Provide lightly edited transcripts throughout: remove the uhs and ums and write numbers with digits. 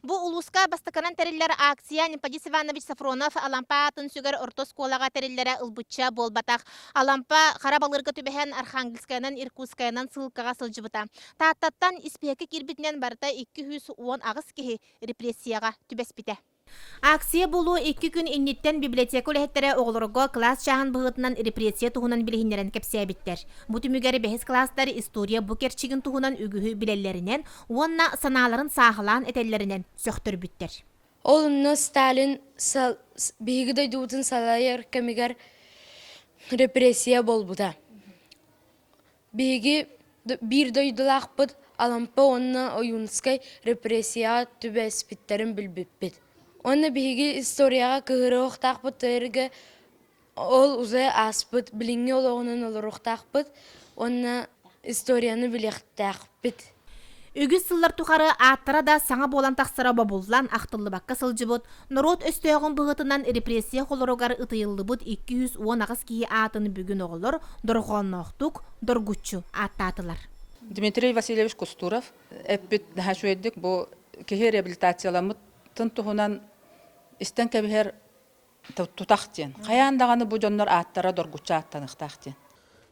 Бу улууска бастакынан тэриллэр акция Анемподист Иванович Софронов Алампа аатын сүгэр орто оскуолаҕа тэриллэрэ ылбычча буолбатах. Алампа хара балыырга түбэһэн Архангельскайынан, Иркутскайынан сыылкаҕа сылдьыбыта. Тааттаттан испииһэккэ киирбитинэн барыта 218 киһи репрессияҕа түбэспитэ. Акция буолуо икки күн инниттэн библиотека үлэһиттэрэ оҕолорго кылаас чааһын быһыытынан репрессия туһунан билиһиннэрэн кэпсээбиттэр. Бу түмүгэр бэһис кылаастар история бу кэрчигин туһунан үгүһү билэллэринэн уонна санааларын сааһылаан этэллэринэн сөхтөрбүттэр. Ол онно Сталин биһиги дойдубутун салайар кэмигэр репрессия буолбута. Биһиги биир дойдулаахпыт Алампа уонна Ойуунскай репрессияҕа түбэспиттэрин билбиппит. Уонна биһиги историяҕа кыһырыахтаахпыт тыырга Ол уже ааспыт, билиҥҥи олоҕунан олоруохтаахпыт уонна историяны билиэхтээхпит. Үгүс сыллар тухары ааттара да саҥа буолан тахсара бобуллан, ахтыллыбакка сылдьыбыт, норуот өстөөҕүн быһыытынан репрессия холоругар ытыйыллыбыт 218 киһи аатын бүгүн оҕолор дорҕоонноохтук, доргуччу ааттаатылар. Дмитрий Васильевич Кустуров эппит наһаа үчүгэйдик бу киһи реабилитацияламмытын туһунан истэн кэбиһэр тутах диэн. Хайаан даҕаны бу дьоннор ааттара доргуччу ааттаныахтаах диэн.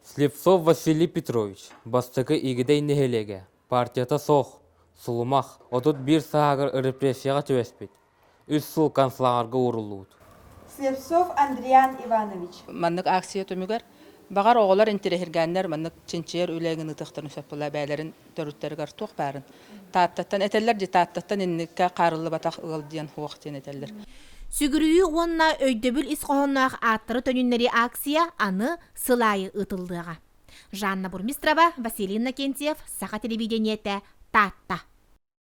Слепцов Василий Петрович, бастакы Игидэй нэһилиэгэ, партията суох, сулумах, 31 сааһыгар репрессияҕа түбэспит, үс сыл концлагерга ууруллубут. Слепцов Андриан Иванович. Маннык акция түмүгэр баҕар оҕолор интэриэһиргээннэр маннык чинчийэр үлэ эҥин ыытыахтарын сөп буолла бэйэлэрин төрүттэригэр туох баарын. Тааттаттан этэллэр дии Тааттаттан инниккэ хаарыллыбатах ыал диэн суох диэн этэллэр. Сүгүрүйүү уонна өйдөбүл ис хоһоонноох ааттары төнүннэрии акция аны сыл аайы ыытыллыаҕа. Жанна Бурмистрова, Василий Иннокентьев, Саха телевидениетэ, Таатта.